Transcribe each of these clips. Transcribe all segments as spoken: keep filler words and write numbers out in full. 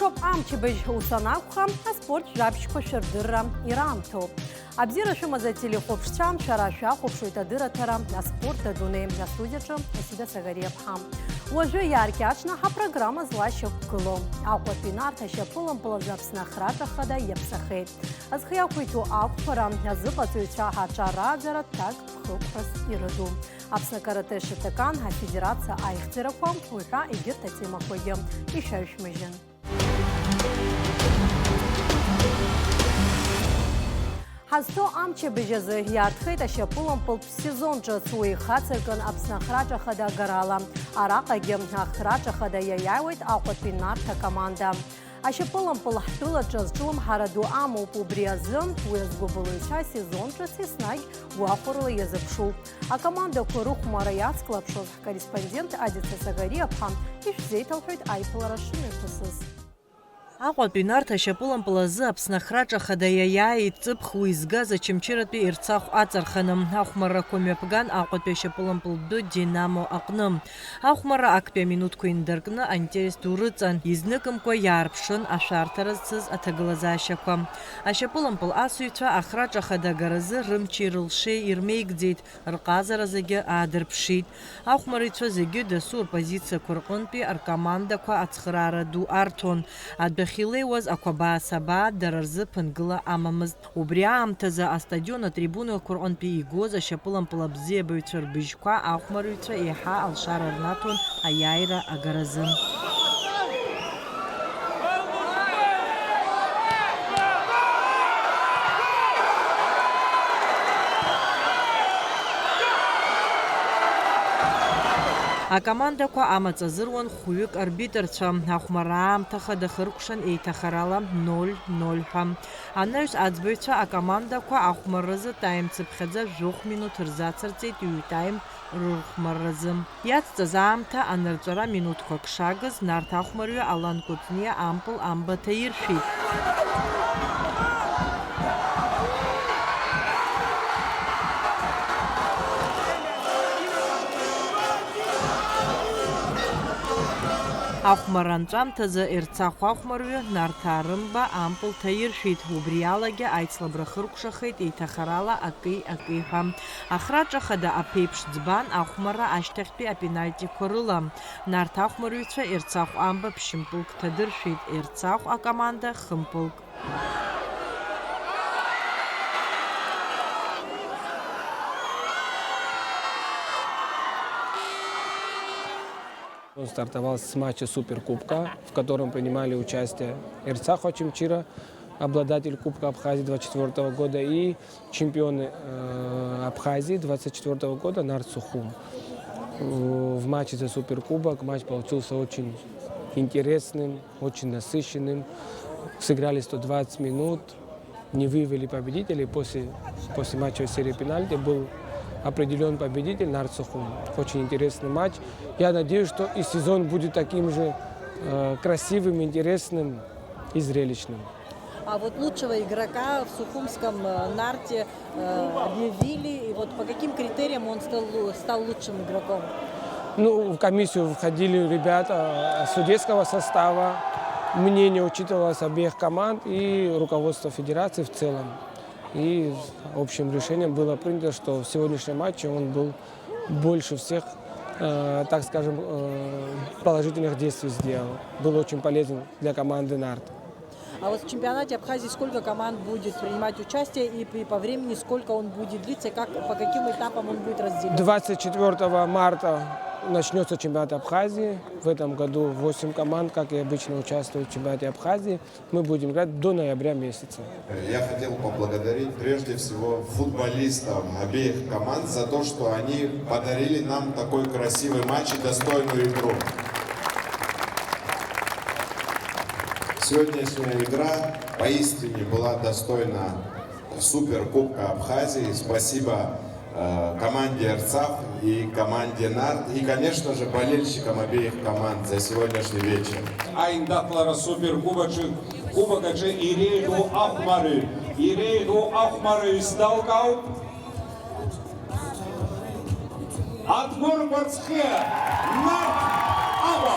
Ҿоуп амчыбжь, ус анакәха, аспорт жәабжьқәа шәырдырра ираамҭоуп. Абзиара шәымаз ателехәаԥшцәа, шәара шәахәаԥшуеит адырраҭара «Аспорт адунеи», астудиаҿы Асида Сагариаԥҳа. Уажәы иааркьаҿны ҳапрограмма злашьақәгылоу. Аҟәатәи Нарҭ ашьапылампыл азы Аԥсны ахраҿа хада иаԥсахеит. Зхы иақәиҭу ақәԥара, азыҟаҵаҩцәа аҿар рааӡара ҭакԥхықәрас ирыду. Аԥсны акарате Шотокан афедерациа аихьӡарақәа, уҳәа егьырҭ атемақәагьы ишәаҩшәмыжьын. Ҳазҭоу амчыбжь азы иаартхеит ашьапылампылтә сезон ҿыц, уи ихацыркын Аԥсны ахраҿа хада агарала. Араҟагьы ахраҿа хада иаиааиуеит Аҟәатәи Нарҭ акоманда. Ашьапылампыл ҳтәылаҿы азҿлымҳара ду амоуп, убри азы уи азгәыбылҩцәа асезон ҿыц еснагь гәахәарыла иазыԥшуп. Акомандақәа рыхәмарра иацклаԥшуаз ҳкорреспондент Адица Сагариаԥҳа ишәзеиҭалҳәоит аиԥылара шымҩаԥысыз. Аҟәатәи Нарҭ ашьапылампыл азы Аԥсны ахраҿа хада иаиааит ҵыԥх уи згаз Очамчыратәи Ерцахә аҵарханы. Ахәмаррақәа мҩаԥган Аҟәатәи ашьапылампылтә ду Динамо аҟны. Ахәмарра актәи аминуҭқәа инадыркны аинтерес ду рыҵан, изныкымкәа иаарԥшын ашәарҭара зцыз аҭагылазаашьақәа. Ашьапылампыл асыҩцәа ахраҿа хада агаразы рымчи рылшеи ирмеигӡеит, рҟазара зегьы аадырԥшит. Ахәмарыҩцәа зегьы дасу рпозициақәа рҟынтәи ркомандақәа ацхыраара ду арҭон. Адәахьы илеиуаз ақәабаа-сабаа дара рзы ԥынгыла амамызт. Убри аамҭазы астадион атрибунақәа рҟынтәи игоз ашьапылампыл абзиабаҩцәа рбыжьқәа ахәмарыҩцәа еиҳа алшара рнаҭон аиааира агаразы. Акомандақәа амаҵ азыруан хәҩык арбитрцәа, ахәмарра аамҭа хада хыркәшан еиҭахарала ноль ноль ҳәа. Анаҩс аӡбаҩцәа акомандақәа ахәмарразы таим цыԥхьаӡа жәохә минуҭ рзацырҵеит ҩ-таим рырхәмарразы. Иацҵаз аамҭа анырҵәара минуҭқәак шагыз, Нарҭ ахәмарҩы Алан Кәыҵниа ампыл амба ҭаиршәит. Ахәмарра анҵәамҭазы Ерцахә ахәмарҩы Нарҭаа рымба ампыл ҭаиршәит, убри алагьы аицлабра хыркәшахеит еиҭахарала акеи-акеи ҳәа. Ахраҿа хада аԥеиԥш ӡбан ахәмарра ашьҭахьтәи апенальтиқәа рыла. Нарҭ ахәмарыҩцәа Ерцахә амба ԥшьымпылк ҭадыршәит, Ерцахә акоманда хымпылк. Он стартовал с матча Суперкубка, в котором принимали участие Эрцаху Очамчира, обладатель Кубка Абхазии двадцать четвёртого года, и чемпионы, э, Абхазии двадцать четвёртого года Нарт Сухум. В матче за Суперкубок матч получился очень интересным, очень насыщенным. Сыграли сто двадцать минут, не выявили победителей. После, после матчевой серии пенальти был определён победитель Нарт Сухум. Очень интересный матч. Я надеюсь, что и сезон будет таким же, э, красивым, интересным и зрелищным. А вот лучшего игрока в сухумском, э, Нарте, э, объявили. И вот по каким критериям он стал лу-, стал лучшим игроком? Ну, в комиссию входили ребята, э, судейского состава. Мнение учитывалось обеих команд и руководства федерации в целом. И общим решением было принято, что в сегодняшнем матче он был больше всех, э, так скажем, э, положительных действий сделал. Был очень полезен для команды Нарт. А вот в чемпионате Абхазии сколько команд будет принимать участие и при-, по времени сколько он будет длиться, и как, по каким этапам он будет разделён? Двадцать четвёртого марта начнётся чемпионат Абхазии. В этом году восемь команд, как и обычно, участвуют в чемпионате Абхазии. Мы будем играть до ноября месяца. Я хотел поблагодарить прежде всего футболистов обеих команд за то, что они подарили нам такой красивый матч и достойную игру. Сегодняшняя игра поистине была достойна Суперкубка Абхазии. Спасибо, э, команде Эрцах и команде Нарт и, конечно же, болельщикам обеих команд за сегодняшний вечер. Аиндаҭлара суперкубаҿы, кубок аҿы иреиӷьу ахәмарҩы, иреиӷьу ахәмарҩы исдалкаауп. Адгәыр Гәарцхиа, Нарҭ Аба.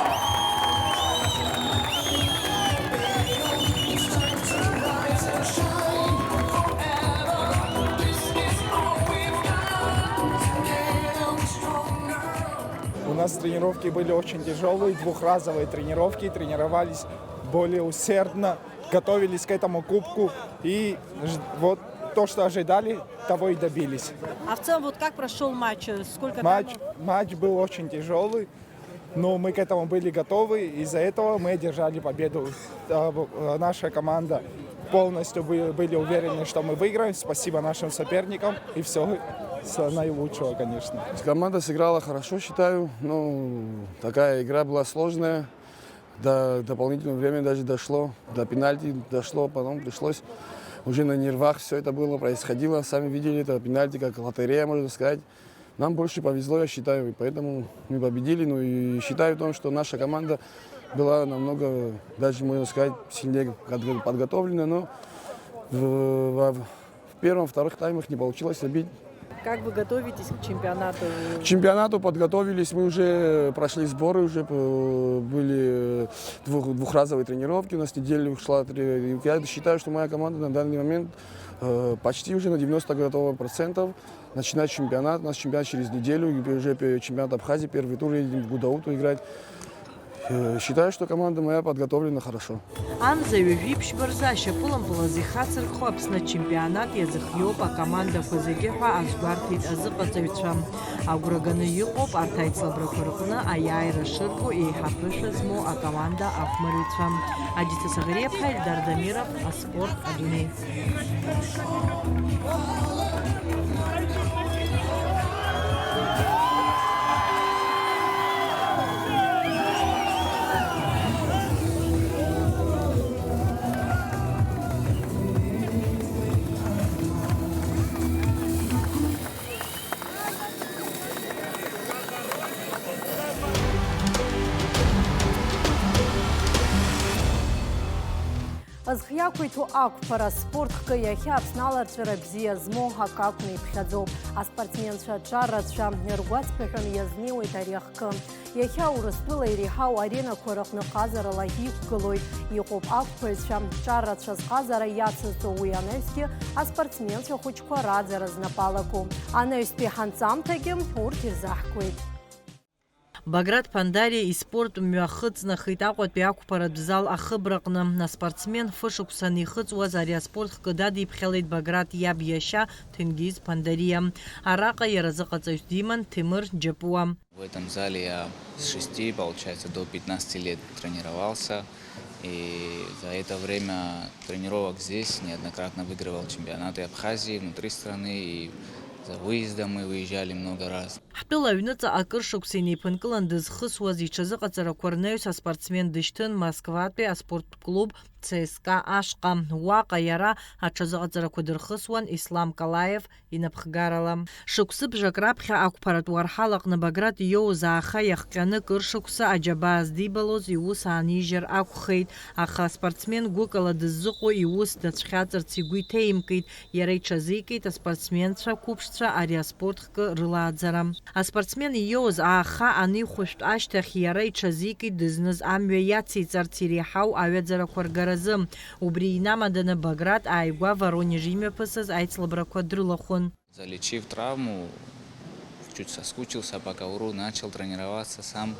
У нас тренировки были очень тяжелые, двухразовые тренировки, тренировались более усердно, готовились к этому кубку. И ж- вот то, что ожидали, того и добились. А в целом, вот как прошел матч? Сколько Матч, там- матч был очень тяжелый, но мы к этому были готовы. Из-за этого мы одержали победу. А, б- а, Наша команда полностью бы- были уверены, что мы выиграем. Спасибо нашим соперникам и всего с- наилучшего, конечно. Команда сыграла хорошо, считаю. Ну, такая игра была сложная. До дополнительного времени даже дошло. До пенальти дошло, потом пришлось уже на нервах все это было, происходило. Сами видели, это пенальти как лотерея, можно сказать. Нам больше повезло, я считаю, и поэтому мы победили. Ну и считаю в том, что наша команда была намного, даже можно сказать, сильнее подго- подготовлена, но в, во- в первом, вторых таймах не получилось забить. Как вы готовитесь к чемпионату? К чемпионату подготовились, мы уже прошли сборы, уже э, были двух- двухразовые тренировки, у нас неделю шла тренировка. Я считаю, что моя команда на данный момент э, почти уже на девяносто готова процентов. Начинать чемпионат, у нас чемпионат через неделю, и уже пе- чемпионат Абхазии, первый тур, едем в Гудауту играть. Э, Считаю, что команда моя подготовлена хорошо. Амза ҩажәи ԥшьба рзы ашьапылампыл азы ихацыркхо Аԥсны ачемпионат иазыхиоуп акомандақәа зегьы ҳәа азгәарҭеит азыҟаҵаҩцәа. Агәра ганы иҟоуп арҭ аицлабрақәа рҟны аиааира шырбо еиҳа ԥышәа змоу акоманда ахәмарҩцәа. Адица Саӷариаԥҳа, Ельдар Дамиров, Аспорт адунеи. Зхы иақәиҭу ақәԥара спорт хкы иахьа Аԥсны аларҵәара бзиа змоу акы акәны иԥхьаӡоуп. Аспортсменцәа аҿар рацәа ргәацԥыҳәаны иазнеиуеит ари ахкы. Иахьа Урыстәыла иреиҳау аренақәа рыҟны ҟазарала иқәгылоит. Иҟоуп ақәԥаҩцәа, ҿар рацәа зҟазара иацызҵо, уи анаҩсгьы аспортсменцәа хәыҷқәа раӡара знапы алаку. Анаҩстәи ҳанҵамҭагьы урҭ ирзаҳкуеит. Баграт Ԥандариа испорт мҩа ахыҵнахит Аҟәатәи ақәԥаратә зал ахыбраҟны. Аспортсмен фышықәса анихыҵуаз ари аспорт хкы дадиԥхьалеит Баграт иаб иашьа Ҭенгиз Ԥандариа. Араҟа иара азыҟаҵаҩ диман Ҭемыр Џьапуа. В этом зале я с шести, получается, до пятнадцати лет тренировался. И за это время тренировок здесь неоднократно выигрывал чемпионаты Абхазии, внутри страны, и за выездом мы выезжали много раз. Ҳтәыла аҩныҵа акыр шықәса инеиԥынкылан дызхысуаз иҽазыҟаҵарақәа рнаҩс аспортсмен дышьҭын Москватәи аспорттә клуб Ц С К А ашҟа. Уаҟа иара аҽазыҟаҵарақәа дырхысуан Ислам Калаев инапхгарала. Шықәсыбжак раԥхьа ақәԥаратә уарҳал аҟны Баграт иоуз ааха иахҟьаны кыр шықәса аџьабаа здибалоз иус аанижьыр акәхеит, аха аспортсмен гәыкала дыззыҟоу иус дацәхьаҵырц игәы иҭеимкит, иара иҽазикит аспортсменцәа қәыԥшцәа ари аспорт хкы рылааӡара. Аспортсмен ииоуз ааха анихәышәтә ашьҭахь иара иҽазикит дызныз амҩа иациҵарц иреиҳау аҩаӡарақәа ргаразы. Убри инамаданы Баграт ааигәа Воронеж имҩаԥысыз аицлабрақәа дрылахәын. Залечив травму, чуть соскучился по ковру, начал тренироваться сам.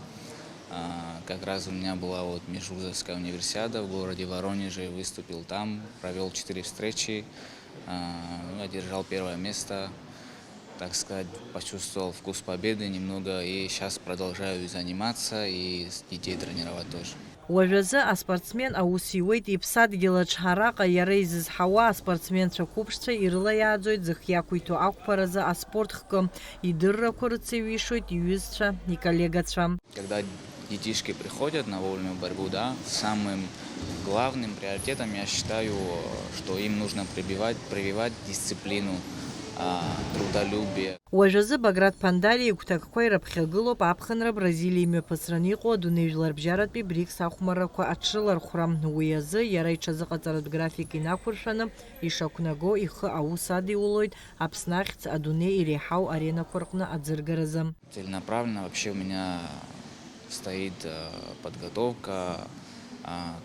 А, Как раз у меня была вот межвузовская универсиада в городе Воронеже, выступил там, провел четыре встречи, а, ну, одержал первое место, так сказать, почувствовал вкус победы немного и сейчас продолжаю заниматься и с- детей тренировать тоже. Уажәазы аспортсмен аус иуеит иԥсадгьылаҿ. Араҟа иара изызҳауа аспортсменцәа қәыԥшцәа ирылаиааӡоит зхы иақәиҭу ақәԥаразы аспорт хкы. Идыррақәа рыцеиҩишоит иҩызцәа, иколлегацәа. Когда детишки приходят на вольную борьбу, да, самым главным приоритетом я считаю, что им нужно прибивать, прививать дисциплину, а, трудолюбие. Уажәазы Баграт Ԥандариа игәҭакқәа ирыԥхьагылоуп аԥхынра Бразилиа имҩаԥысраны иҟоу адунеи жәларбжьаратәи БРИКС ахәмаррақәа аҽрылархәра. Уи азы иара иҽазыҟаҵаратә график инақәыршәаны ишақәнаго ихы аус адиулоит Аԥсны ахьӡ адунеи иреиҳау аренақәа рҟны аӡыргаразы. Целенаправленно вообще у меня стоит э, подготовка а,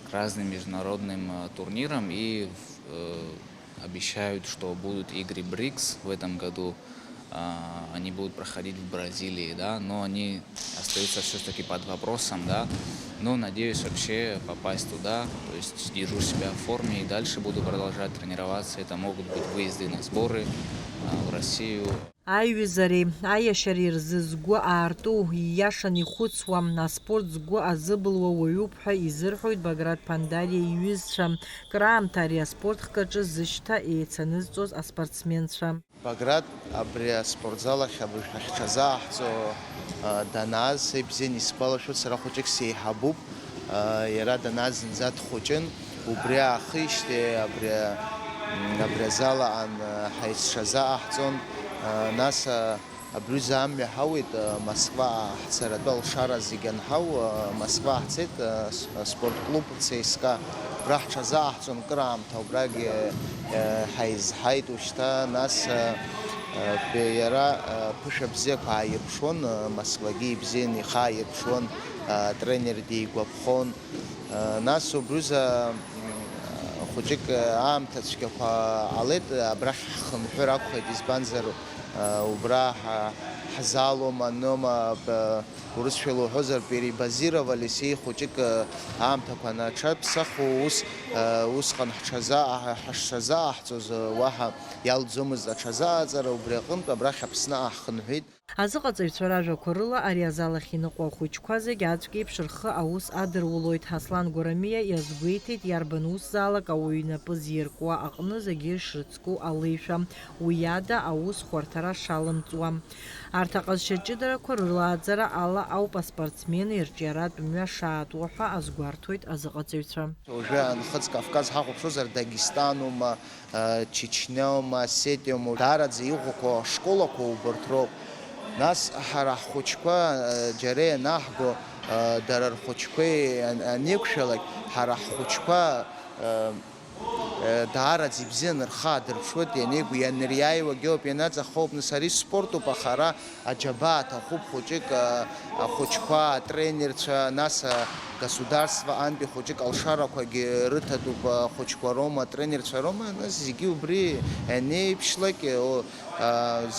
к разным международным э, турнирам и э, обещают, что будут игры БРИКС в этом году. А, они будут проходить в Бразилии, да, но они остаются всё-таки под вопросом, да. Но надеюсь вообще попасть туда, то есть держу себя в форме и дальше буду продолжать тренироваться. Это могут быть выезды на сборы, а, в Россию. Аиҩызареи аиашьареи рзы згәы аарту, ииашаны ихәыцуа, аспорт згәы азыбылуа уаҩуп ҳәа изырҳәоит Баграт Ԥандариа иҩызцәа, краамҭа ари аспорт хкаҿы зышьҭа еицанызҵоз аспортсменцәа. Баграт абри аспортзал ахь абыржәы ҳҽазааҳҵо, а, данааз, са ибзианы исгәалашәоит, сара хәыҷык сеиҳабуп, а, иара данааз зынӡа дхәыҷын, убри аахижьҭеи абри, м, абри азал аан, а, ҳаицҽазааҳҵон, а, нас, а, абри аҩыза амҩа ҳауеит, а, Москва ҳцаратәы алшара зегь анҳау, а, Москва ҳцеит, а, с-, аспорт клуб Цеиска, убра ҳҽазааҳҵон кыраамҭа. Убрагь, э, ҳаизҳаит ушьҭа, нас, э, э, иара, э, ԥышәа бзиақәа ааирԥшуан, э, Москвагьы ибзианы ихы ааирԥшуан, э, атренер дигәаԥхон. Э, нас убрыза, м, хәыҷык, э, аамҭа цәгьақәа ҟалеит, абрахь ҳхынҳәыр акәхеит, избанзар, э, убра ҳа-, ҳзалома, нома, б-, Урысшәала уҳәозар, перебазировались, хәыҷык, э, аамҭақәа анаҽаԥсахуа, ус, э, усҟан ҳҽаза-, ҳа-, ҳашҽазааҳҵоз, э, уаҳа иалӡомызт аҽазааҵара, убри аҟынтә абрахь Аԥсны ааҳхынҳәит. Азыҟаҵаҩцәа ражәақәа рыла, ари азал ахь иныҟәо ахәыҷқәа зегь аӡәк еиԥш рхы аус адырулоит. Аслан Гәарамиа иазгәеиҭеит, иарбан усзаалак ауаҩы инапы зиркуа аҟны зегьы шрыцку алеишәа, уи ада аус хәарҭара шалымҵуа. Арҭ аҟазшьа ҷыдарақәа рылааӡара ала ауп аспортсмен ирҿиаратә мҩа шаатуа ҳәа азгәарҭоит азыҟаҵаҩцәа. Уажәы Нхыҵ Кавказ ҳахәаԥшуазар, Дагестанума, Чечниоума, Осетиоума, даараӡа иӷәӷәақәоу ашколақәа убарҭ роуп. Нас ҳара ҳхәыҷқәа џьара ианаҳго, дара рхәыҷқәеи ан-, анеиқәшәалак, ҳара ҳхәыҷқәа Даараӡа ибзианы рхы аадырԥшуеит, ианеигәа, ианыриааиуагьы ауп, ианаҵахоуп, нас ари спортуп, аха ара аџьабаа аҭахуп, хәыҷык, ахәыҷқәа, атренерцәа, нас агосударстваҟантәи хәыҷык алшарақәагьы рыҭатәуп, ахәыҷқәа роума, атренерцәа роума, нас зегьы убри ианеиԥшлак,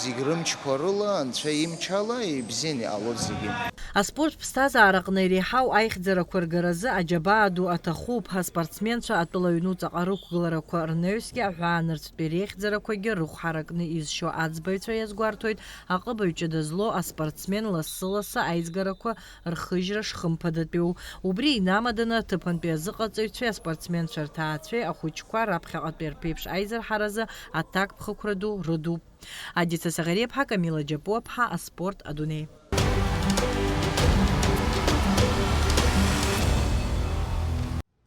зегь рымчқәа рыла, анцәа имчала ибзианы иҟалоит зегьы. Аспорт ԥсҭазаараҟны иреиҳау аихьӡарақәа ргаразы аџьабаа ду аҭахуп. Аспортсменцәа атәыла аҩнуҵаҟа рықәгыларақәа рнаҩсгьы аҳәаанырцәтәи реихьӡарақәагьы рыхә ҳаракны изшьо аӡбаҩцәа иазгәарҭоит аҟыбаҩ ҷыда злоу аспортсмен лассы-лассы аизгарақәа рхыжьра шхымԥадатәиу. Убри инамаданы аҭыԥантәи азыҟаҵаҩцәеи аспортсменцәа рҭаацәеи ахәыҷқәа раԥхьаҟатәи рԥеиԥш аизырҳаразы аҭакԥхықәра ду рыдуп. Адица Саӷариаԥҳа, Камила Џьапуаԥҳа, аспорт адунеи.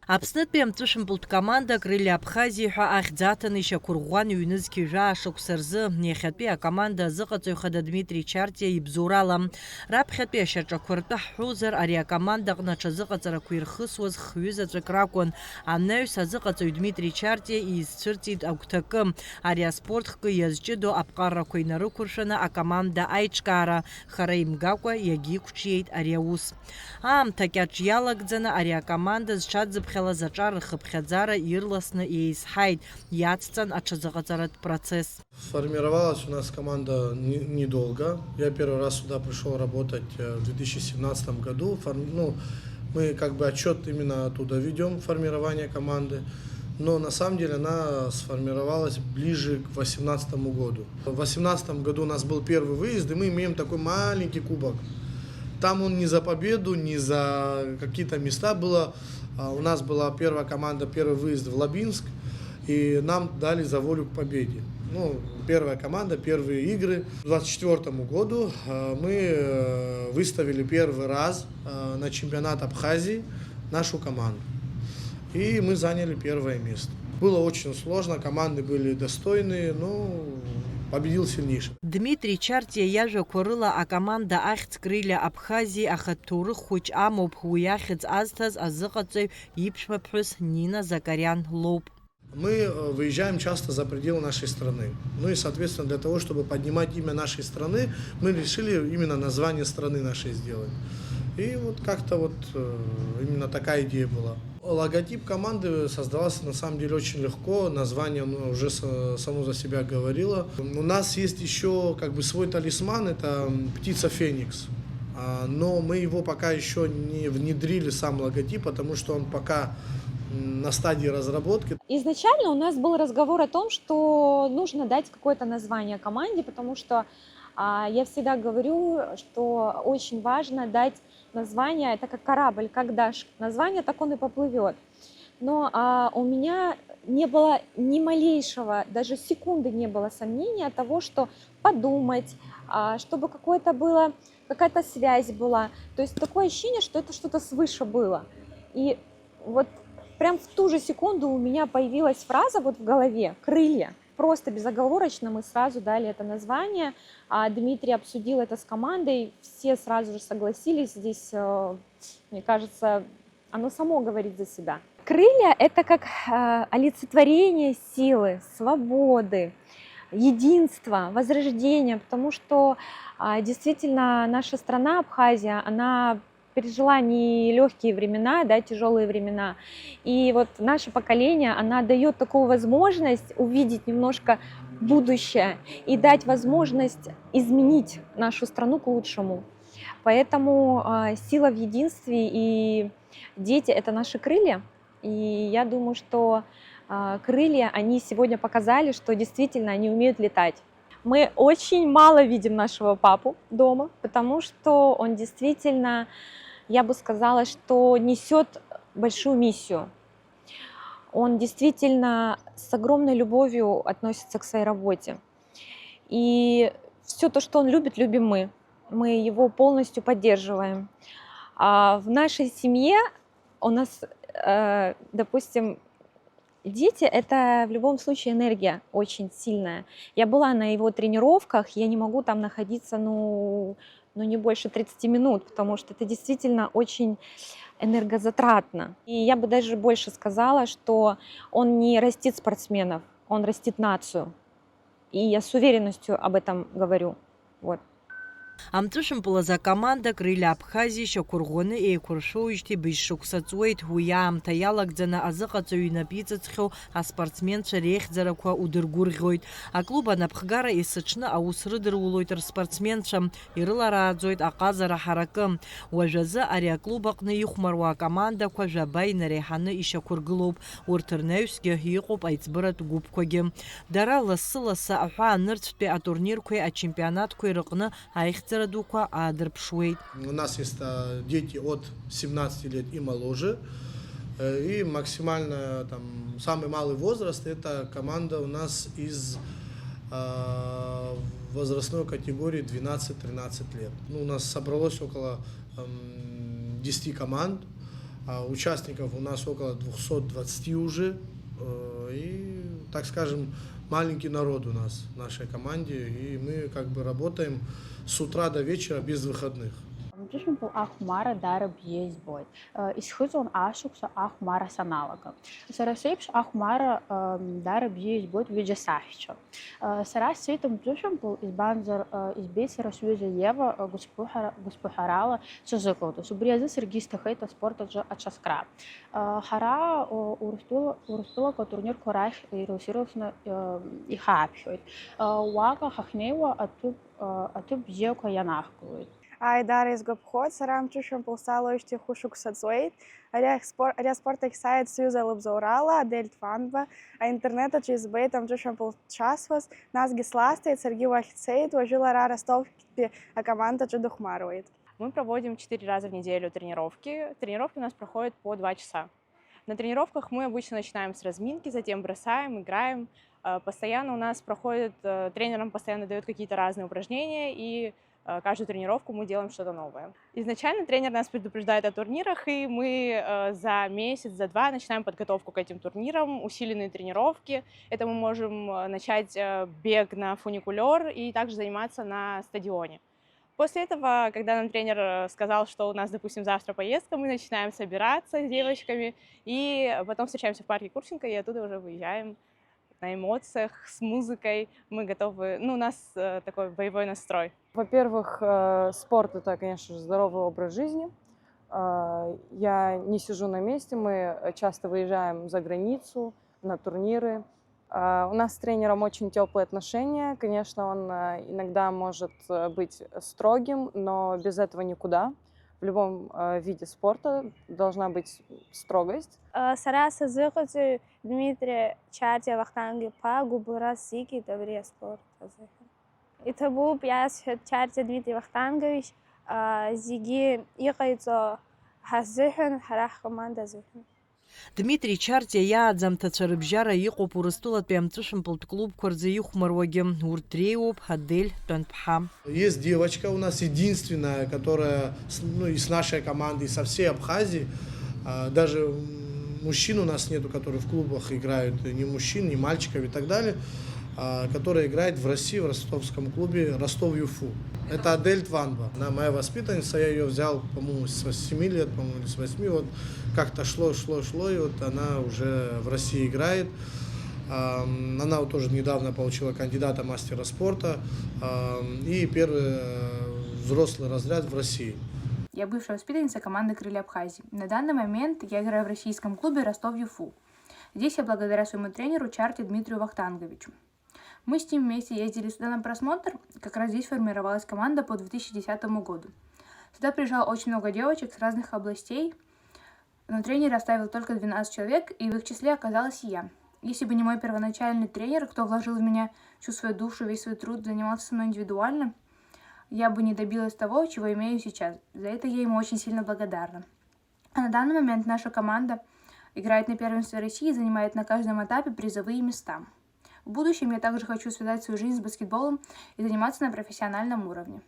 Аԥснытәи амҵәышәымпылтә команда Крылья Абхазии ҳәа ахьӡ аҭаны ишьақәырӷәӷәан ҩнызқь ҩажәа шықәса рзы. Иахьатәи акоманда азыҟаҵаҩ хада Дмитри Чартиа ибзоурала. Раԥхьатәи ашьаҿақәа ртәы ҳҳәозар, ари акомандаҟны аҽазыҟаҵарақәа ирхысуаз хҩызаҵәык ракәын. Анаҩс азыҟаҵаҩ Дмитри Чартиа изцәырҵит агәҭакы. Ари аспорт хкы иазҷыдоу аԥҟарақәа инарықәыршәаны акоманда аиҿкаара хара имгакәа иагьиқәҿиеит ари аус. Аамҭа кьаҿ иалагӡаны ари акоманда зҽаӡыԥхьалаз аҿар рхыԥхьаӡара ирласны еизҳаит, иацҵан аҽазыҟаҵаратә процесс. Сформировалась у нас команда не-, недолго. Я первый раз сюда пришёл работать, э, в две тысячи семнадцатом году. Фор-, ну, мы как бы отчёт именно оттуда ведём, формирование команды. Но на самом деле она сформировалась ближе к восемнадцатому году. В восемнадцатом году у нас был первый выезд, и мы имеем такой маленький кубок. Там он не за победу, не за какие-то места было. А, у нас была первая команда, первый выезд в Лабинск. И нам дали за волю к победе. Ну, первая команда, первые игры. К двадцать четвёртому году, э, мы, э, выставили первый раз, э, на чемпионат Абхазии нашу команду. И мы заняли первое место. Было очень сложно, команды были достойные, но победил сильнейший. Дмитри Чартиа иажәақәа рыла акоманда ахьӡ Крылья Абхазии ахатә ҭоурых хәыҷ амоуп, уи ахьӡ азҭаз азыҟаҵаҩ иԥшәмаԥҳәыс Нина Закариан лоуп. Мы, э, выезжаем часто за пределы нашей страны. Ну и, соответственно, для того, чтобы поднимать имя нашей страны, мы решили именно название страны нашей сделать. И вот как-то вот э, именно такая идея была. Логотип команды создавался на самом деле очень легко, название оно уже само за себя говорило. У нас есть еще как бы свой талисман, это птица Феникс. Но мы его пока еще не внедрили, сам логотип, потому что он пока на стадии разработки. Изначально у нас был разговор о том, что нужно дать какое-то название команде, потому что а, я всегда говорю, что очень важно дать название, это как корабль, как дашь название, так он и поплывет. Но а, у меня не было ни малейшего, даже секунды не было сомнения того, что подумать, а, чтобы какое-то было, какая-то связь была. То есть такое ощущение, что это что-то свыше было. И вот прям в ту же секунду у меня появилась фраза вот в голове «крылья». Просто безоговорочно мы сразу дали это название. А Дмитрий обсудил это с командой, все сразу же согласились. Здесь, э, мне кажется, оно само говорит за себя. Крылья — это как э, олицетворение силы, свободы, единства, возрождения, потому что а, действительно наша страна Абхазия, она пережила нелегкие времена, да, тяжелые времена. И вот наше поколение, она дает такую возможность увидеть немножко будущее и дать возможность изменить нашу страну к лучшему. Поэтому э, сила в единстве, и дети — это наши крылья. И я думаю, что э, крылья, они сегодня показали, что действительно они умеют летать. Мы очень мало видим нашего папу дома, потому что он действительно, я бы сказала, что несет большую миссию. Он действительно с огромной любовью относится к своей работе. И все то, что он любит, любим мы. Мы его полностью поддерживаем. А в нашей семье у нас, э, допустим, дети — это в любом случае энергия очень сильная. Я была на его тренировках, я не могу там находиться, ну, ну, не больше тридцати минут, потому что это действительно очень энергозатратно. И я бы даже больше сказала, что он не растит спортсменов, он растит нацию. И я с уверенностью об этом говорю. Вот. Амҵәышәымпыл азы акоманда Крылья Абхазии шьақәырӷәӷәаны еиқәыршәоижьҭеи быжь шықәса ҵуеит. Уи аамҭа иалагӡаны азыҟаҵаҩ инап иҵыҵхьоу аспортсменцәа реихьӡарақәа удыргәырӷьоит. Аклуб анапхгара есыҽны аус рыдырулоит рспортсменцәа, ирыларааӡоит аҟазара ҳаракы. Уажәазы ари аклуб аҟны ихәмаруа акомандақәа жәаба инареиҳаны ишьақәыргылоуп. Урҭ рнаҩсгьы иҟоуп аиҵбыратә гәыԥқәагьы. Дара лассы-лассы аҳәаанырцәтәи атурнирқәеи ачемпионатқәеи рыҟны аихьӡара дуқәа аадырԥшуеит. У нас есть а, дети от семнадцати лет и моложе. Э, И максимально там самый малый возраст — это команда у нас из а, возрастной категории двенадцать-тринадцать лет. Ну, у нас собралось около м, десяти команд. А Участников у нас около двухсот двадцати уже. Э, И, так скажем, маленький народ у нас в нашей команде. И мы как бы работаем с утра до вечера без выходных. Амҵәышәымпыл ахәмарра даара бзиа избоит. Исхыҵуан ашықәса ахәмарра саналага. Сара сеиԥш ахәмарра даара бзиа избоит ҩыџьа саҳәшьцәа. Сара сцеит Амҵәышәымпыл, избанзар, избеит сара сҩыза Ева гәысԥыҳәара-, гәысԥыҳәарала сызыҟалҵоз. Убри азы саргьы исҭахеит аспорт аҿы аҽазкра. Ҳара Урыстәыла-, Урыстәылақәа атурнирқәа рахь ирылс-ирылсны ихаҳаԥхьоит. Уаҟа ҳахьнеиуа аҭыԥ, аҭыԥ бзиақәа ианаҳкылоит. Ааи, даара исгәаԥхоит, сара Амҵәышәымпыл салоижьҭеи хәышықәса ҵуеит. Ари аспорт ахь сааит сҩыза лыбзоурала, Адель Ҭванба. Аинтернет аҿы избеит Амҵәышәымпыл дшасуаз, насгьы сласҭеит, саргьы уахь дцеит, уажәы лара Ростовтәи акомандаҿы дыхәмаруеит. Мы проводим четыре раза в неделю тренировки. Тренировки у нас проходят по два часа. На тренировках мы обычно начинаем с разминки, затем бросаем, играем. Э, Постоянно у нас проходит, э, тренер нам постоянно дает какие-то разные упражнения, и э, каждую тренировку мы делаем что-то новое. Изначально тренер нас предупреждает о турнирах, и мы э, за месяц, за два начинаем подготовку к этим турнирам, усиленные тренировки. Это мы можем э, начать э, бег на фуникулер и также заниматься на стадионе. После этого, когда нам тренер э, сказал, что у нас, допустим, завтра поездка, мы начинаем собираться с девочками, и потом встречаемся в парке Курченко, и оттуда уже выезжаем на эмоциях, с музыкой. Мы готовы, ну, у нас э, такой боевой настрой. Во-первых, э, спорт — это, конечно же, здоровый образ жизни. А, Я не сижу на месте, мы часто выезжаем за границу, на турниры. А, У нас с тренером очень теплые отношения. Конечно, он а, иногда может а, быть строгим, но без этого никуда. В любом а, виде спорта должна быть строгость. Сара сазыҟаҵаҩ Дмитри Чарти Вахтанг-иԥа гәыбылрас зикит абри аспорт азыҳәан. Иҭабуп иасҳәо Чарти Дмитри Вахтангович, зегьы иҟаиҵо ҳазыҳәан, ҳара ҳкоманда азыҳәан. Дмитри Чарти иааӡамҭацәа рыбжьара иҟоуп Урыстәылатәи амҵәышәымпылтә клубқәа рзы ихәмаруагьы. Урҭ реиуоуп Адель Тәантԥҳа. Есть девочка у нас единственная, которая с- ну, и с нашей командой, и со всей Абхазии. А, Даже м, мужчин у нас нету, которые в клубах играют, ни мужчин, ни мальчиков и так далее, а, которая играет в России, в ростовском клубе Ростов ЮФУ. Это Адель Тванба. Она моя воспитанница, я ее взял, по-моему, с семи лет, по-моему, или с восьми. Вот как-то шло, шло, шло, и вот она уже в России играет. Ам, Она вот тоже недавно получила кандидата мастера спорта ам, и первый э, взрослый разряд в России. Я бывшая воспитанница команды «Крылья Абхазии». На данный момент я играю в российском клубе «Ростов ЮФУ». Здесь я благодаря своему тренеру Чарти Дмитрию Вахтанговичу. Мы с ним вместе ездили сюда на просмотр, как раз здесь формировалась команда по две тысячи десятому году. Сюда приезжало очень много девочек с разных областей, но тренер оставил только двенадцать человек, и в их числе оказалась и я. Если бы не мой первоначальный тренер, кто вложил в меня всю свою душу, весь свой труд, занимался со мной индивидуально, я бы не добилась того, чего имею сейчас. За это я ему очень сильно благодарна. А на данный момент наша команда играет на первенстве России и занимает на каждом этапе призовые места. В будущем я также хочу связать свою жизнь с баскетболом и заниматься на профессиональном уровне.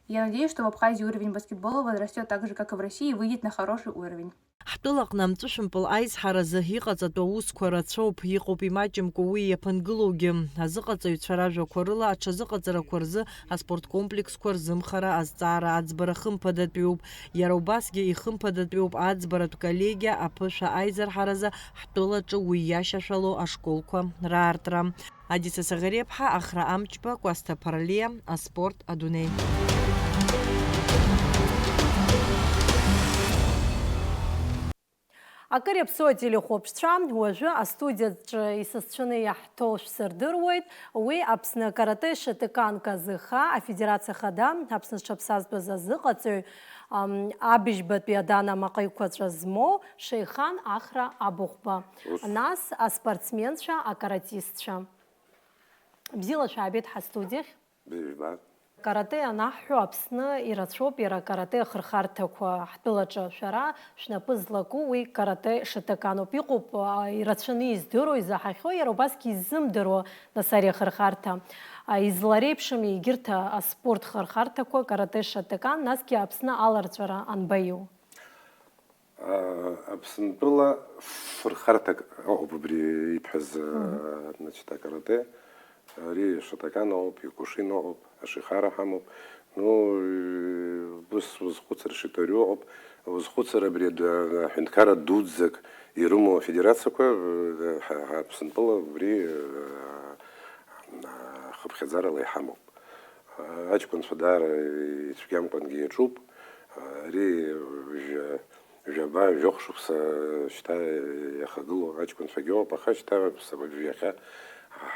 Я надеюсь, что в Абхазии уровень баскетбола возрастет так же, как и в России, и выйдет на хороший уровень. Ҳтәылаҟны амҵәышәымпыл аизҳаразы иҟаҵатәу аусқәа рацәоуп, иҟоуп имаҷымкәа уи иаԥынгылоугьы. Азыҟаҵаҩцәа ражәақәа рыла аҽазыҟаҵарақәа рзы аспорткомплексқәа рзымхара азҵаара аӡбара хымԥадатәиуп. Иара убасгьы ихымԥадатәиуп аӡбаратә коллегиа аԥышәа аизырҳаразы ҳтәылаҿы уи иашьашәало ашколқәа раартра. Адиса Саӷариаԥҳа, Ахра Амҷба, Кәасҭа Ԥарлиа, Аспорт адунеи. Акыр иаԥсоу ателехәаԥшцәа, уажәы астудиаҿы исасцәаны иаҳҭоу шәсырдыруеит. Уи Аԥсны акарате шотокан казыха афедерациа хада, Аԥсны зҽаԥсазтәыз азыҟаҵаҩ, ам, абыжьбатәи Адана амаҟа еиқәаҵәа змоу Шеихан Ахра Абыхәба. Ус. Нас аспортсменцәа, акаратистцәа. Бзиала шәаабеит ҳастудиахь. Бзиа жәбап. Каратэ анаҳҳәо, Аԥсны ирацәоуп иара акарате ахырхарҭақәа ҳтәылаҿы. Шәара шәнапы злаку уи каратэ шотоканоуп. Иҟоуп, а, ирацәаны издыруа, изаҳахьоу, иара убасгьы иззымдыруа, нас, ари ахырхарҭа. А, излареиԥшыми егьырҭ, а, аспорт хырхарҭақәа, каратэ шотокан, насгьы Аԥсны аларҵәара анбаиу? Аԥсынтәыла фырхарҭак ыҟоуп убри ибҳәаз, значит, акарате. Ари Шотокан ыҟоуп, Киокушин ыҟоуп, Ашихара ҳамоуп. Ну, ус узхәыцыр, Шиторио ыҟоуп, узхәыцыр, абри аҳәынҭқарра дуӡӡак ирымоу афедерациақәа, ҳа Аԥсынтәыла убри хыԥхьаӡарала иҳамоуп. Аҷкәынцәа даара ицәгьамкәангьы иаҿуп. Ари жәа-, жәаба, жәохә шықәса шьҭа иахагылоу аҷкәынцәагьы ыҟоуп, аха шьҭа сабажә иахьа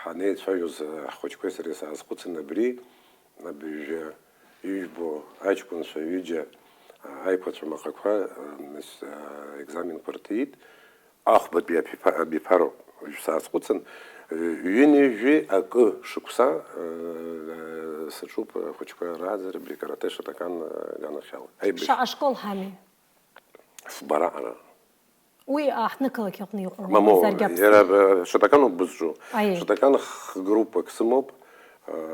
ҳанеицәажәоз ҳхәыҷқәеи сареи саазхәыцын, абри абыжәҩа ижәбо аҷкәынцәа ҩыџьа аиқәаҵәа маҟақәа, нас, екзаменқәа рҭиит. Ахәбатәи абиԥароуп, уажә саазхәыцын, ҩынҩажәи акы шықәса саҿуп ахәыҷқәа рааӡара абри каратэ Шотокан аганахьала. Шаҟа школ ҳами? Фба раҟара. Уи аҳҭнықалақь аҟны иҟоума? Мамоу, иара Шотоканоуп бызҿу. Шотокан х-группак сымоуп.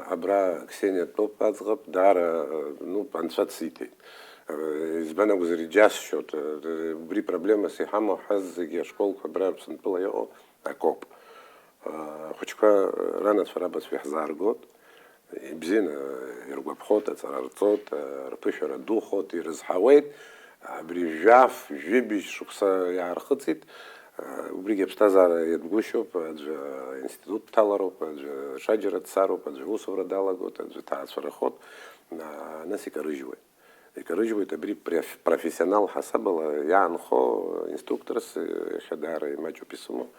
Абра Ксениа дтәоуп аӡӷаб, даара, ну, анцәа дсиҭеит. Избан акәзар, иџьасшьоит. Убри проблемас иҳамоу ҳазегьы ашколқәа абра Аԥсынтәыла иҟоу акоуп. Ахәыҷқәа ранацәа рабацәа иаҳзааргоит. Ибзианы иргәаԥхоит, аҵара рҵоит, рԥышәара духоит, ирызҳауеит. Абри жәаф, жәибжь шықәса иаархыҵит. Убригьы аԥсҭазаара иатәгәышьоуп, аӡәы аинститут дҭалароуп, аӡәы ҽаџьара дцароуп, аӡәы аусура далагоит, аӡәы дҭаацәарахоит, нас икарыжьуеит. Икарыжьуеит абри проф-, профессионал ҳасабала иаанхо инструкторс, иахьа даара имаҷуп исымоу,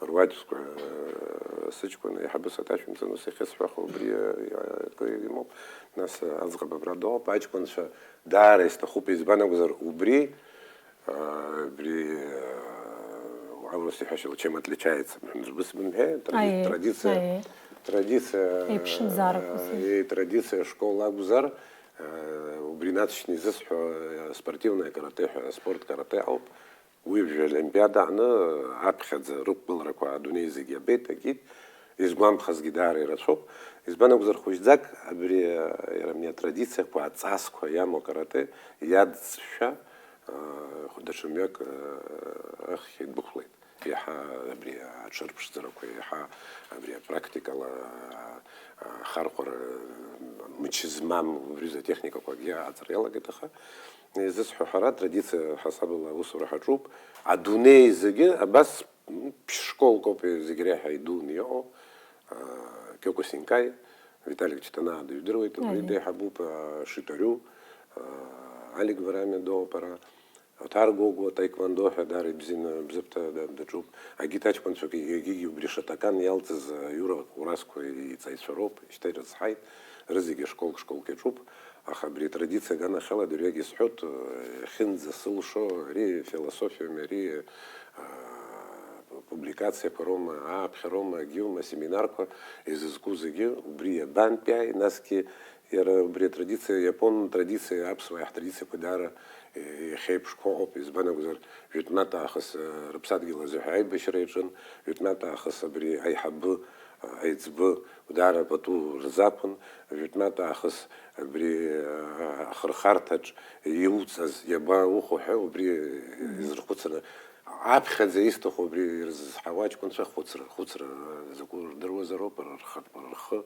руаӡәкқәа, э, сыҷкәын аиҳабы саҭашәымҵан, ус иахьысҳәахо убри, э, акы имоуп, нас, э, аӡӷаб абра дыҟоуп, аҷкәынцәа даара исҭахуп, избан акәзар, убри, э, абри, э, аурыс иҳәашьала, чем отличается, бысбымҳәеи, тради-, Аиеи, традициа, аиеи. Традициа, Еиԥшымзаарақәа, э, сеи. Э, традициа школ акәзар, Э, убри инаҵшьны изысҳәо, э, спортивное каратэ ҳәа, аспорт каратэ ауп. Уи жәа Олимпиада аҟны, э, аԥхьаӡа рықәгыларақәа адунеи зегьы иабеит, акит, изгәамԥхазгьы даара ирацәоуп. Избан акәзар, хәыҷӡак абри, э, иара абни атрадициақәа, аҵасқәа иамоу акарате иадҵшәа, э, даҽа мҩак, э, аххь идәықәлеит. Иаҳа абри аҽырԥшӡарақәа, иаҳа абри апрактикала, а, ахархәара, мчы змам убри рзы атехникақәагьы ааҵра иалагеит, аха изысҳәо ҳара традициа ҳасабала аусура ҳаҿуп. Адунеи зегьы абас, м, ԥшь-школк ауп зегь реиҳа идуны иҟоу, а, Киоко Синкаи, Виталик Читанаа дыжәдыруеит, убри Аиеи. Деиҳабуп, а, Шитарю, а, Алик Варамиа дыҟоуп ара. Оҭар Гогәуа таеквондо ҳәа даара ибзианы бзыԥҭа да-, даҿуп. Агит аҷкәынцәагьы, егьигьы убри Шотокан иалҵыз, а, Иура Урасқәа иҵаҩцәа роуп, шьҭа ирыцҳаит, рызегьы школк-школк иаҿуп, аха абри атрадициа аганахьала дырҩегь исҳәоит, а, иахьынӡасылшо, ари философиами, ари, а, публикациақәа роума, ааԥхьа роума, егьиума, семинарқәа изызку зегьы убри иабантәи ааи, насгьы Иара убри атрадициа, иапон традициа, аԥсуаа ҳтрадициақәа даара, е, иахьеиԥшқәоу ыҟоуп, избан акәзар, жәытәнатә аахыс, е, рыԥсадгьыл азыҳәа аибашьра иаҿын, жәытәнатә аахыс абри аиҳабы, е, аиҵбы даара пату рзақәын, жәытәнатә аахыс абри, е, ахырхарҭаҿ иуҵаз иабаухо ҳәа убри, е, изырхәыцыраны Аԥхьаӡа исҭаху абри ирызҳауа аҷкәынцәа хәыцра, хәыцра закәу рдыруазароуп, рхатә, рхы,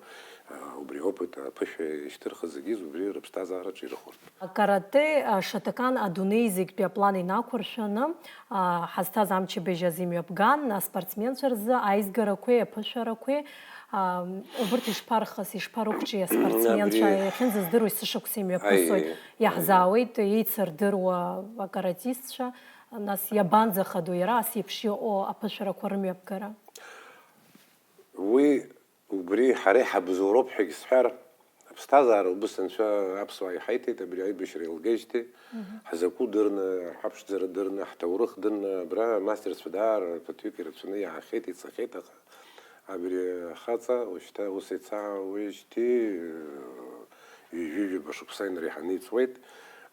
а, убри опыт аԥышәа ишьҭырхыз зегьы убри рыԥсҭазаараҿ ирыхәоит. Акарате, а, Шотокан адунеи зегьтәи аплан инақәыршәаны, а, ҳазҭаз амчыбжь азы имҩаԥган, аспортсменцәа рзы аизгарақәеи аԥышәарақәеи, а, убырҭ ишԥархыс, ишԥарықәҿиеи аспортсменцәа, Абри иахьынӡаздыруа есышықәса имҩаԥысуеит, Аи, иаҳзаауеит еицырдыруа акаратистцәа. Нас иабанӡахадоу иара ас еиԥш иҟоу аԥышәарақәа рымҩаԥгара? Уи убри ҳара иҳабзоуроуп ҳәагьы сҳәар, аԥсҭазаара убыс анцәа аԥсуаа иҳаиҭеит, абри аибашьра еилгеижьҭеи, Мгм. ҳзакәу дырны, ҳаԥшӡара дырны, ҳҭоурых дырны, абра амастерцәа даара ԥыҭҩык ирацәаны иаахьеит, ицахьеит, аха абри ахаҵа уажәшьҭа ус ицаауеижьҭеи, ҩажәи ҩба шықәса инареиҳаны иҵуеит,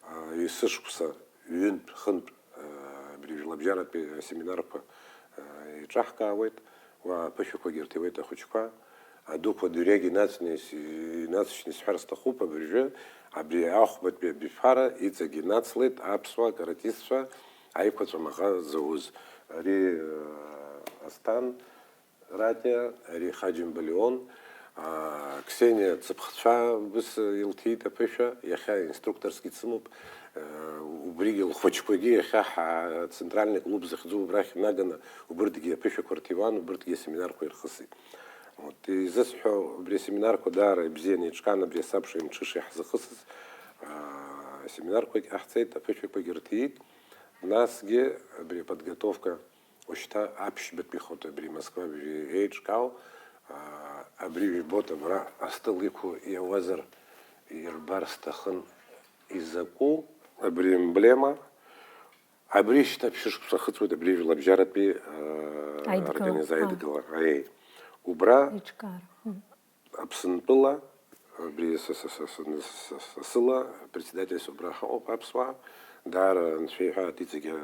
а, есышықәса ҩынтә, хынтә, а, абри жәлабжьаратәи асеминарқәа, а, еиҿаҳкаауеит, уа аԥышәақәагьы ирҭиуеит ахәыҷқәа, адуқәа дырҩегь инацны ис-, инацшьны исҳәар сҭахуп абыржәы, абри ахәбатәи абиԥара иҵегь инацлеит аԥсуа каратистцәа аиқәаҵәа маҟа зауз. Ари, а, Асҭан, Ратиа, ари Хаџьымба Леон, аа, Ксениа Цыԥхцәа убыс илҭиит аԥышәа, иахьа инструкторскгьы дсымоуп, э, убригьы лхәыҷқәагьы иахьа ҳа-, центральный клуб захьӡу убрахь инаганы убырҭгьы аԥышәақәа рҭиуан, убырҭгьы асеминарқәа ирхысит. Вот, изысҳәо, убри асеминарқәа даара ибзианы еиҿкаан, абри асабша имҽыша иаҳзахысыз, аа, асеминарқәагь ҟаҳҵеит, аԥышәақәагь рҭиит, насгьы абри аподготовка Ушьҭа аԥшьбатәи хәыҭ абри Москва абжьы еиҿкаау, аа, абри жәбоит абра астол иқәу иауазар ирбар сҭахын изакәу абри емблема, абри шьҭа ԥшьышықәса ахыҵуеит абри жәлабжьаратәи, аа, Аидгыла, организа-, аа. Аидгыла, аиеи. Убра Еиҿкаара. Мм. Аԥсынтәыла, абри са, са, са, са, са, са, сасыла, председательс убра ҳаҟоуп аԥсуаа, даара анцәа иҳәаат иҵегь, а,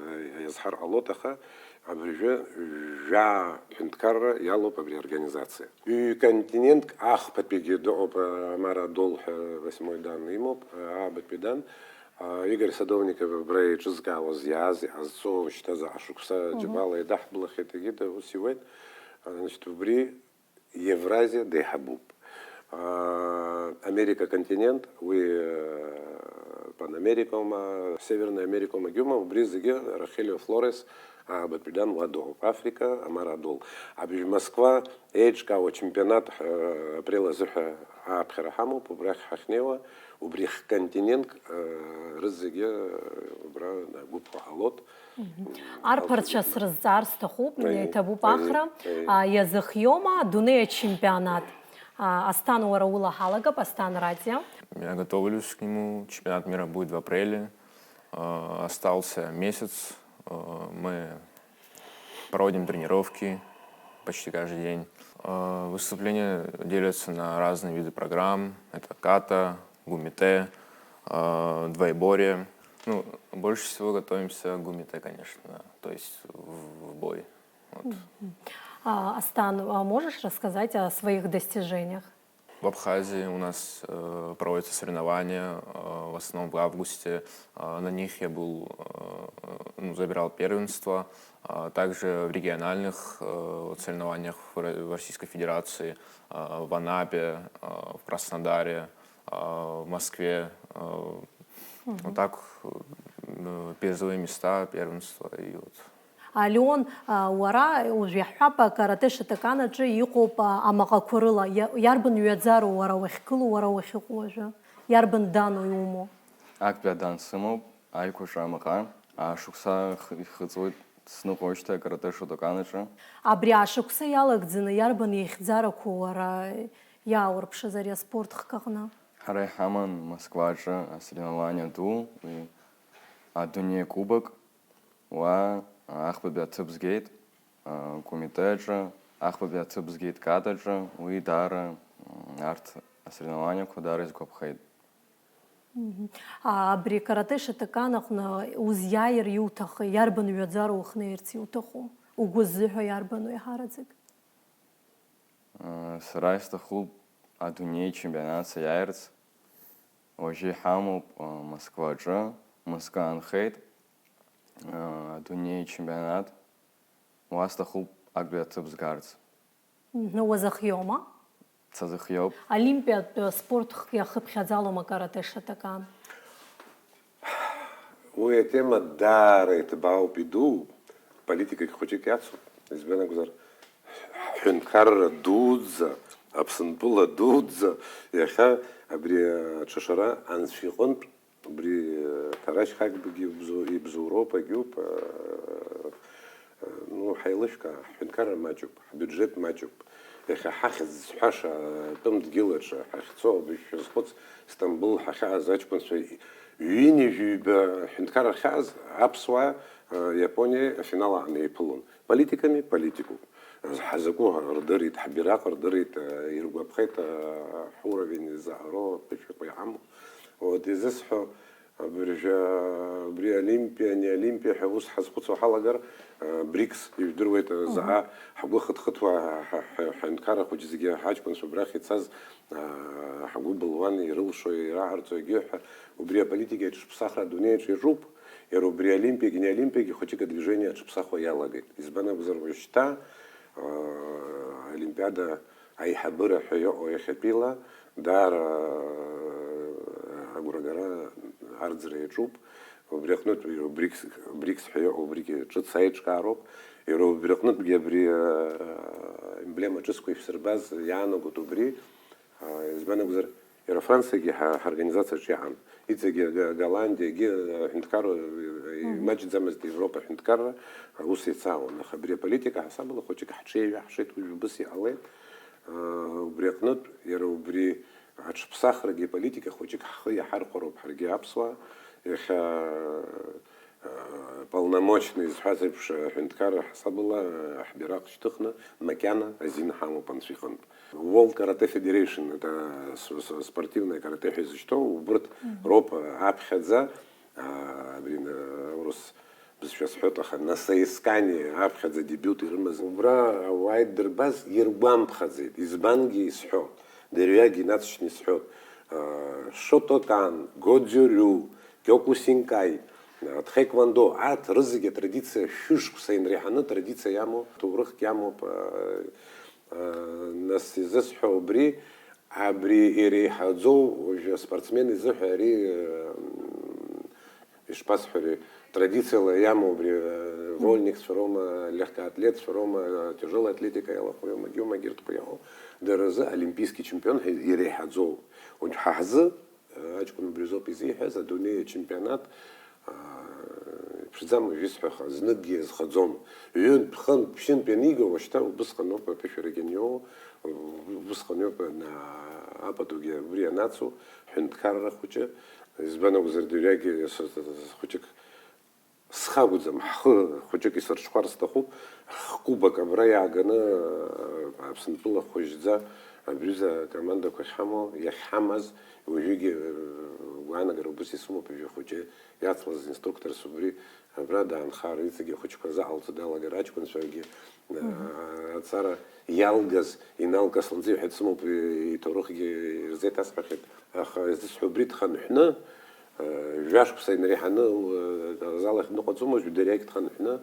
иазҳар ҟалоит, аха абыржәы жәаа ҳәынҭқарра иалоуп абри аорганизациа. Ҩ-континентк ахԥатәигьы дыҟоуп, а, Амара Дол ҳәа восьмой дан имоуп, а, аабатәи дан. А, Игорь Садовников абра еиҿызкаауаз иааз, иҟазҵо, шьҭа заҟа шықәса Мгм. џьабаала иадаҳблахьеит, егьи ус иуеит. А, значит, убри Евразиа деиҳабуп. Аа, Америка континент, уи, э, Панамерикаума, Северная Америкаумагьума, убри зегьы Рохелио Флорес аабатәи дан уа дыҟоуп. Африка, Амара Дол. Абжь Москва еиҿкаауа чемпионат, э, апрел азыҳәа ааԥхьара ҳамоуп, убрахь ҳахьнеиуа, убри хконтинентк, э, Рызегьы убра агәыԥ ҟалоит. Арԥарцәа срызҵаар сҭахуп, иҭабуп Ахра, иазыхиома адунеи ачемпионат? Асҭан, уара ула ҳалагап, Асҭан Радиа. Я готовлюсь к нему. Чемпионат мира будет в апреле. Остался месяц. Мы проводим тренировки почти каждый день. Выступления делятся на разные виды программ. Это ката, гумите, двоеборье. Ну, больше всего готовимся к гумите, конечно, то есть в бой. Вот. Асҭан, можешь рассказать о своих достижениях? В Абхазии у нас э, проводятся соревнования, э, в основном в августе. Э, на них я был, э, ну, забирал первенство. Также в региональных э, соревнованиях в Российской Федерации, э, в Анапе, э, в Краснодаре, э, в Москве. Э, угу. Вот так э, призовые места, первенство и вот. Леон, уара уажә иаҳҳәап, акарате шотокан аҿы иҟоуп амаҟақәа рыла, иарбан ҩаӡароу уара уахьгылоу, уара уахьыҟоу уажәы? Иарбан дану иумоу? Актәи адан сымоуп, аиқәаҿы амаҟа, шықәса ихыҵуеит сныҟәоижьҭеи акарате шотокан аҿы. Абри ашықәса иалагӡаны иарбан еихьӡарақәоу уара иааурԥшыз ари аспорт хк аҟны? Ҳара иҳаман Москваҿы асоревнование ду, уи адунеи кубок. Уа ахԥатәи аҭыԥ згеит, акомитеҿы, ахԥатәи аҭыԥ згеит катаҿы, уи даара арҭ асоревнованиақәа даара изгәаԥхеит. Абри каратэ шотокан аҟны узиааир иуҭахи, иарбан ҩаӡара ухнеирц иуҭаху? Угәы ззыҳәо иарбану еиҳараӡак? Сара исҭахуп адунеи чемпионат саиааирц. Уажәы иҳамоуп Москваҿы, Москва аанхеит. Адунеи ачемпионат, уа сҭахуп актәи аҭыԥ згарц. Уазыхиома? Сазыхиоуп. Олимпиатә спорт хкы иахыԥхьаӡалома каратэ шотокан? Уи атема даара иҭбаауп, идуу, политикагь хәыҷык иацуп. Избан акәзар, ҳҳәынҭқарра дуӡӡа, Аԥсынтәыла дуӡӡа иахьа абри аҽашара анцәа иҟынтә Убри Ҭарашь Хагбагьы ибзоуроуп, агьуп, ну, ҳаилышәкаа, ҳҳәынҭқарра маҷуп, ҳбиуџьет маҷуп. Иахьа ҳахьӡ зҳәаша атәым дгьылаҿы ҳахьцо, абыржә шәазхәыц, Сҭамбыл ҳахьааз аҷкәынцәа ҩынҩажәи ҩба ҳҳәынҭқарра ахьааз аԥсуаа Иапониа афинал аҟны еиԥылон. Политиками, политикуп. Ҳзакәу рдырит, ҳбираҟ рдырит, иргәаԥхеит, ҳуровень заҟароу, ԥышәақәа иҳамоу. Вот, изысҳәо, абыржәы, убри Олимпиа, ани Олимпиа ҳәа ус ҳазхәыцуа ҳалагар, БРИКС, ижәдыруеит, заҟа ҳгәы хыҭхыҭуа ҳа-, ҳа-, ҳҳәынҭқарра хәыҷ зегьы ҳаҷкәынцәа абрахь ицаз, ҳгәы былуан, ирылшо, ираҳарҵо, егьи ҳәа. Убри аполитика аҽԥсахра адунеи аҿы иаҿуп, иара убри Олимпиагьы, не Олимпиагьы хәыҷык адвижение аҽԥсахуа иалагеит. Избан акәзар, уажәшьҭа, Олимпиада аиҳабыра ҳәа иҟоу иахьатәила даара агәрагара арӡра иаҿуп. Убри аҟнытә БРИКС, БРИКС ҳәа иҟоу убригьы ҿыц аиҿкаароуп. Иара убри аҟнытәгьы абри аемблема ҿыцқәа ишәсырбаз иаанагоит убри. Избан акәзар, иара Франциагьы ҳа-, ҳорганизациаҿ иаҳан. Иҵегьы Га-, Голландиагьы аҳәынҭқарра, имаҷӡамызт Европа аҳәынҭқарра, аус еицаауан. Аха абри аполитика ҳасабала хәыҷык ҳҽеиҩаҳшеит, уи убыс иҟалеит. Убри аҟнытә, иара убри аҽԥсахрагьы аполитика хәыҷык ҳхы иаҳархәароуп ҳаргьы аԥсуаа. Иахьа полномочный зҳәаз еиԥш, аҳәынҭқарра ҳасабала ҳбираҟ шьҭыхны макьана азин ҳамоуп Анцәа иҟынтә. World Karate Federation, это с-, с-, спортивное каратэ ҳәа изышьҭоу, убырҭ роуп аԥхьаӡа, а, абри, а, урыс бызшәа сҳәоит, аха на соискание аԥхьаӡа дебиут ирымаз. Убра ауаа иддырбаз иргәамԥхаӡеит, избангьы исҳәо, дырҩагь инацшьны исҳәоит. А, Шотокан, Годзиурю, Киокусинкаи, а, Тхэквондо, арҭ рызегьы атрадициа шәышықәса инреиҳаны атрадициа иамоу, ҭоурыхк иамоуп, а, а, нас изысҳәо убри, абри иреиҳаӡоу уажәы аспортсмен изыҳәа ари, а, ишԥасҳәари, традициала иамоу абри, а, вольникцәа роума, легкоатлетцәа роума, а, тяжелая атлетика иалахәу иоума, гьумагьы ртәқәа иаҳәо, дара рзы олимпийский чемпион ҳәа иреиҳаӡоу. Уажә ҳа ҳзы Аҷкәын убри азоуп изиҳәаз, адунеи ачемпионат, аа, иԥшӡам уажәы исҳәаха, зныкгьы иазхаӡом. Ҩынтә, хынтә, ԥшьынтә ианига, уашьҭа убысҟаноуп аԥышәарагьы аниоу, убысҟаноуп ана-, апатугьы убри анацу, ҳәынҭқарра хәыҷы. Избан акәзар, дырҩегьы хәыҷык схы акәӡам, ҳхы хәыҷык исырҽхәар сҭахуп, ҳкубок абра иааганы, Аԥсынтәыла хәыжьӡа абҩыза акомандақәа ахьҳамоу, иахьҳамаз, уажәыгьы, э, гәаанагара убыс исымоуп, ҩажәа хәыҷы иацлаз инструкторс убри абра даанхар, иҵегьы ахәыҷқәа рзыҟалҵо далагар, аҷкәынцәагьы, э, Мгм. аҵара иалгаз, иналкасланӡеи ҳәа дсымоуп, э, иҭоурыхгьы ирзеиҭасҳәахьеит, аха изысҳәо убри дхынҳәны, Жәашықәса инареиҳаны, э, азал ахь дныҟәаӡомызт, дырҩегь дхынҳәны,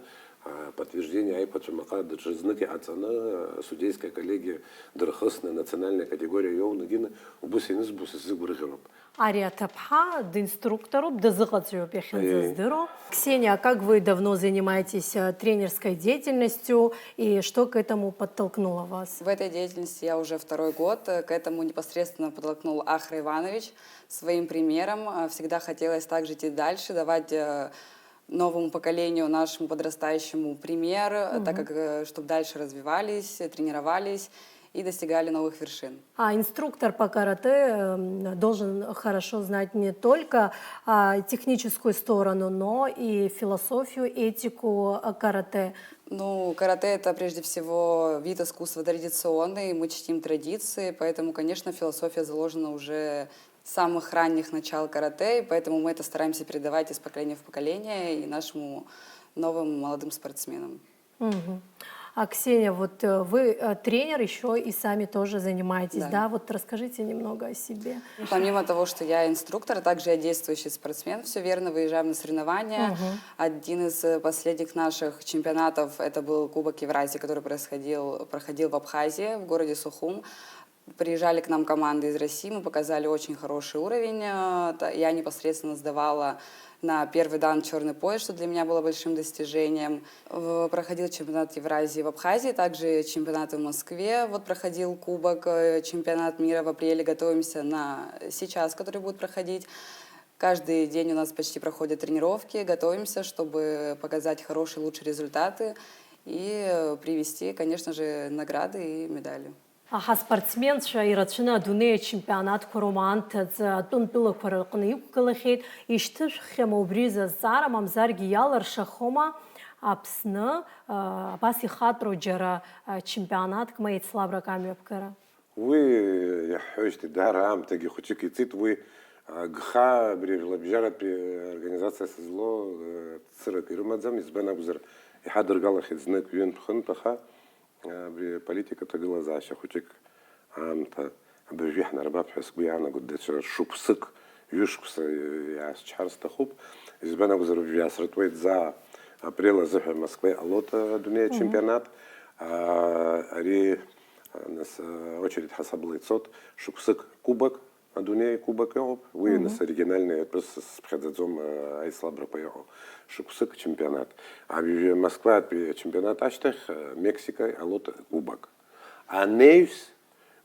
а, подтверждение аиқәацәа маҟа даҽазнык иҟаҵаны, а, судейская коллегиа дырхысны, национальная категория иоуны, гьыны, убыс ианызбо са сзыгәырӷьароуп. Ари аҭыԥҳа динструкторуп, дазыҟаҵаҩуп иахьынӡаздыруа. Ксения, а как вы давно занимаетесь, э, тренерской деятельностью и что к этому подтолкнуло вас? В этой деятельности я уже второй год. Э, к этому непосредственно подтолкнул Ахра Иванович своим примером. Э, всегда хотелось также идти дальше, давать, э, новому поколению, нашему подрастающему пример, э, так Мгм. как, э, чтоб дальше развивались, э, тренировались и достигали новых вершин. А инструктор по каратэ, эм, должен хорошо знать не только, а, техническую сторону, но и философию, этику, а, каратэ. Ну, каратэ — это прежде всего вид искусства традиционный, мы чтим традиции, поэтому, конечно, философия заложена уже с самых ранних начал каратэ, и поэтому мы это стараемся передавать из поколения в поколение и нашему новым молодым спортсменам. Мгм. А, Ксения, вот, э, вы, э, тренер ещё и сами тоже занимаетесь, Да. да? Вот расскажите немного о себе. Помимо того, что я инструктор, также я действующий спортсмен, всё верно, выезжаем на соревнования. Мгм. Один из, э, последних наших чемпионатов — это был Кубок Евразии, который происходил, проходил в Абхазии, в городе Сухум. Приезжали к нам команды из России, мы показали очень хороший уровень. Э, та-, я непосредственно сдавала на первый дан чёрный пояс, что для меня было большим достижением. В-, проходил чемпионат Евразии в Абхазии, также чемпионат в Москве. Вот проходил кубок, э, чемпионат мира в апреле. Готовимся на сейчас, который будет проходить. Каждый день у нас почти проходят тренировки. Готовимся, чтобы показать хорошие, лучшие результаты и, э, привезти, конечно же, награды и медали. Аха аспортсменцәа ирацәаны адунеи ачемпионатқәа роума анҭыҵ атәым тәылақәа рыҟны иқәгылахьеит, ишьҭышәххьама убри изы азҵаара, мамзаргьы иалыршахома Аԥсны, а, абас ихатәроу џьара, а, чемпионатк ма еицлабрак амҩаԥгара? Уи иаҳҳәоижьҭеи даара аамҭагьы хәыҷык иҵит, уи, а, гха абри ажәлабжьаратәи организациа сызлоу, а, цырак ирымаӡам, избан акәзар, иҳадыргалахьеит знык, ҩынтә-хынтә, аха Абри аполитика аҭагылазаашьа хәыҷык аамҭа абыржәы иаҳнарбап ҳәа сгәы иаанагоит, даҽа шықәсык, ҩышықәса иаасчҳар сҭахуп. Избан акәзар, уажә иаасыртуеит заа апрел азыҳәа Москва иҟалоит адунеи Мгм. ачемпионат. Аа, ари, нас, очередь ҳасабла ицоит, шықәсык кубок, Адунеи кубок иҟоуп, уи Мгм. нас оригинальный атәы сыԥхьаӡаӡом, э, аицлабрақәа иҟоу. Шықәсык чемпионат. Аб-, Москватәи ачемпионат ашьҭахь, э, Мексика иҟалоит кубок. Анаҩс,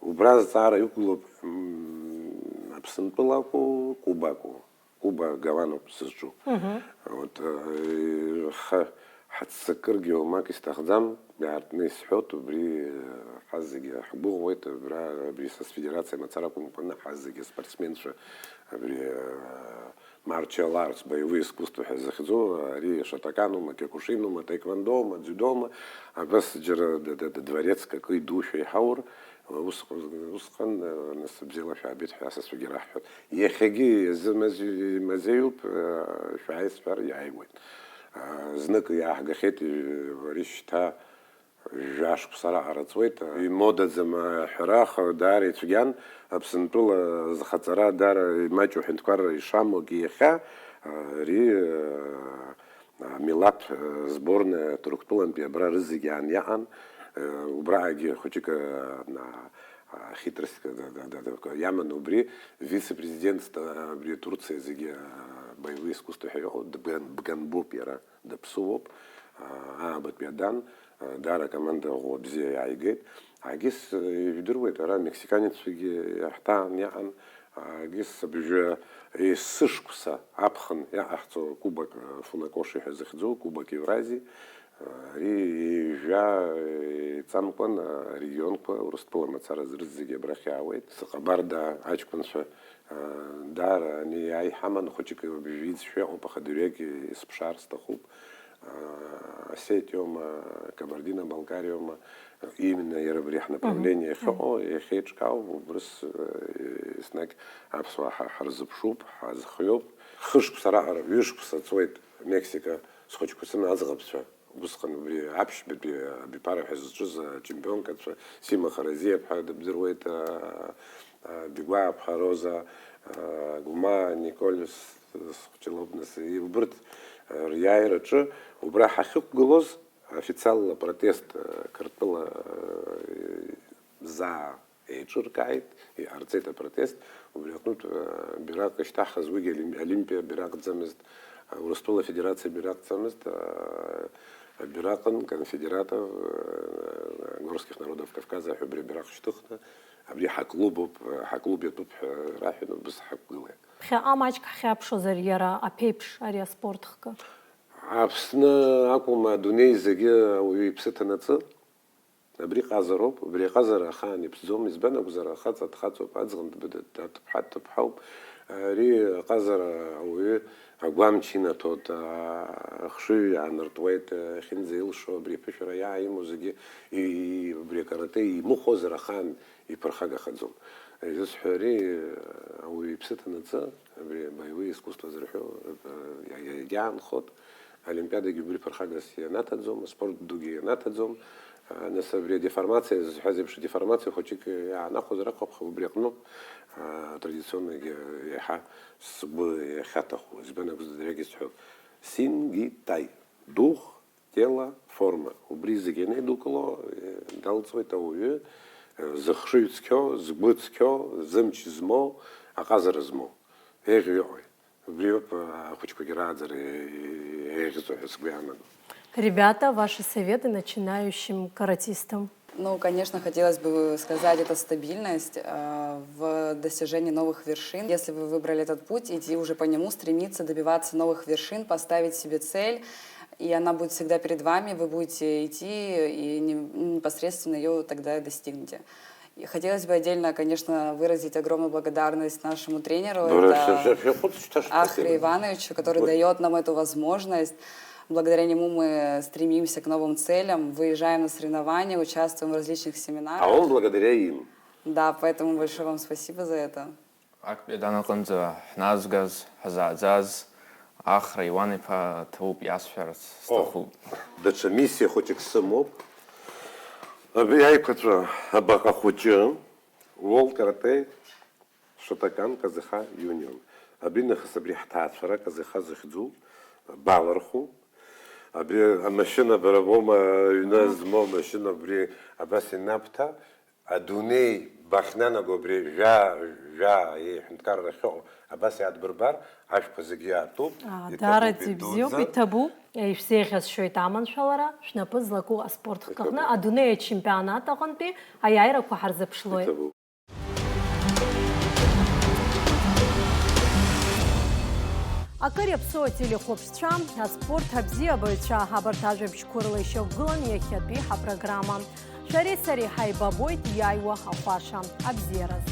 убра азҵаара иқәгылоуп, м, Аԥсынтәылаку, кубоку. Куба Гаваноуп сызҿу. Мгм. Вот, э, ха-, Ҳаццакыргьы уамак исҭахӡам, иаартны исҳәоит, убри, э, ҳазегьы ҳгәыӷуеит, абра, абри са сфедерациа мацара акәымкәаны, ҳазегьы аспортсменцәа, абри, э, марчиал артс, боевые искусства ҳәа захьӡу, ари шотоканоума, киокушинума, таеквондоума, дзюдоума, абас џьара д-, д-, д-, дворецк акы идушәа иҳаур, усҟ-, усҟан, э, нас бзиала шәаабеит ҳәа асасцәагьы раҳҳәоит. Иахьагьы иазымаз-, имазеиуп, э, шәааи сҳәар иааиуеит. Знык иааҳгахьеит, ари шьҭа жәа-шықәса раҟара ҵуеит. Имодаӡам аҳәара, аха даара ицәгьан, Аԥсынтәыла зхаҵара даара имаҷу ҳәынҭқарра ишамоугьы иахьа, ари, амилаҭ, сборная Ҭырқәтәылантәи абра рызегь аан иаҟан, убраҟагьы хәыҷык, хитростьк иаман убри, вице-президентс, абри Турциа зегьы, боевые искусства ҳәа иҟоу, дбган-, бганбоуп иара. Даԥсыуоуп, аа, аабатәи адан, аа, даара акоманда ӷәӷәа бзиа иааигеит. Егьыс, э, ижәдыруеит, ара амексиканеццәагьы иаҳҭаан иаҟан, Агьыс абжьы есышықәса аԥхын иаҟаҳҵо кубок, э, Фунакоши ҳәа зыхьӡу, кубок Евразии, э, ари ҩажәа, э, еиҵамкәан, э, арегионқәа Урыстәыла мацара зрыҵ зегьы абрахь иаауеит. Сҟабарда аҷкәынцәа, э, даара ани иааиҳаман, хәыҷык абжьы иӡшәа ыҟоуп, аха дырҩегь исыԥшаар сҭахуп. Э, Осетиоума, Кабардино-Балкариоума, именно иара абри ҳнаправление иахьыҟоу, иахьеиҿкаау, убрыс, э, еснагь аԥсуаа ҳа-, ҳарзыԥшуп, ҳазхиоуп. Хышықәса раҟара, ҩышықәса ҵуеит Мексика, схәыҷқәа сыманы аӡӷабцәа. Усҟан убри аԥшьбатәи абиԥара ҳәа зызҿыз ачемпионкацәа, Сима Харазиаԥҳа дыбдыруеит, а, а, Бигәааԥҳа Роза, а, Гәмаа Николь с-, схәыҷы лоуп, нас, убырҭ, а, риааираҿы убра ҳахьықәгылоз, официалла протест, э, Қырҭтәыла, э, заа еиҿыркааит, иҟарҵеит апротест. Убри аҟнытә, э, бираҟ ишьҭаҳхыз уигьы олим-, олимпиа бираҟӡамызт, э, Урыстәыла Афедерациа бираҟӡамызт, э, абираҟын конфедератов, э, горских народов Кавказа ҳәа убри абираҟ шьҭыхны, абри ҳаклубуп, э, ҳаклуб иатәуп ҳәа раҳәаны убыс ҳақәгылеит. Ԥхьаҟа маҷк ҳхьаԥшуазар, иара аԥеиԥш ари аспорт хкы? Аԥсны акәым, адунеи зегьы ауаҩы иԥсы ҭанаҵы, абри ҟазароуп, убри аҟазара ахаан иԥсӡом, избан акәзар, ахаҵа дхаҵоуп, аӡӷаб дбыда-, аҭыԥҳа дҭыԥҳауп, ари аҟазара ауаҩы агәамч инаҭоит, а-, ахшыҩ иаанартуеит, ахьынӡа илшо, абри аԥышәара иааимоу зегьы и-, и-, убри акарате имыхәозар ахаан иԥырхагахаӡом. Изысҳәари, ауаҩы иԥсы ҭанаҵы, абри боевые искусства зырҳәо, э, иа-, иа-, иаанхоит, олимпиадагьы убри ԥырхагас ианаҭаӡом, аспорт дугьы ианаҭаӡом. А, нас абри адеформациа зҳәаз еиԥш, адеформациа хәыҷык иаанахәозар акәхап, убри аҟноуп, а, традиционнагьы иаҳа сгәы иахьаҭаху, избан акәзар, дырҩегьых сҳәоит. Син ги тай, дух, тело, форма. Убри зегьы анеидукыло, э, далҵуеит ауаҩы, э, зыхшыҩ цқьоу, згәы цқьоу, зымч змоу, аҟазара змоу. Еиӷьу иҟои? Убриоуп, э, ахәыҷқәагьы рааӡара, э, еиӷьзо ҳәа сгәы иаанагоит. Ребята, ваши советы начинающим каратистам? Ну, конечно, хотелось бы сказать, это стабильность, э, в достижении новых вершин. Если вы выбрали этот путь, идти уже по нему, стремиться добиваться новых вершин, поставить себе цель, и она будет всегда перед вами, вы будете идти и не-, непосредственно её тогда достигнете. И хотелось бы отдельно, конечно, выразить огромную благодарность нашему тренеру, это Ахри Ивановичу, который даёт нам эту возможность. Благодаря нему мы стремимся к новым целям, выезжаем на соревнования, участвуем в различных семинарах. А он благодаря им. Да, поэтому большое вам спасибо за это. Актәи аданаҟынӡа ҳназгаз, ҳзааӡаз Ахра Иуан-иԥа ҭоуп иасҳәарц сҭахуп. Даҽа миссиа хәыҷык сымоуп. Абри аиқәаҵәа абаҟа хәыҷы, World Karate Шотокан Казыха Юнион. Абри нахыс абри ҳҭаацәара Казыха зыхьӡу баларху. Абри амашьына бара боума аҩны змоу амашьына абри абас инабҭа. Адунеи бахьнанаго абри жәа, жәа иҳәынҭқарра ахьыҟоу абас иаадбырбар, ашәқәа зегьы иаатуп. Аа, иҭабуп, даараӡа ибзиоуп, идуӡӡан. Иҭабуп. Ишәзеиӷьасшьоит аманшәалара, шәнапы злаку аспорт хкы аҟны, иҭабуп. Адунеи ачемпионат аҟынтәи аиааирақәа ҳарзыԥшлоит. Иҭабуп. Акыр иаԥсоу ателехәаԥшцәа, аспорт абзиабаҩцәа, абарҭ ажәабжьқәа рыла ишьақәгылан иахьатәи ҳапрограмма. Шәареи сареи ҳаибабоит иааиуа ахәаша. Абзиараз!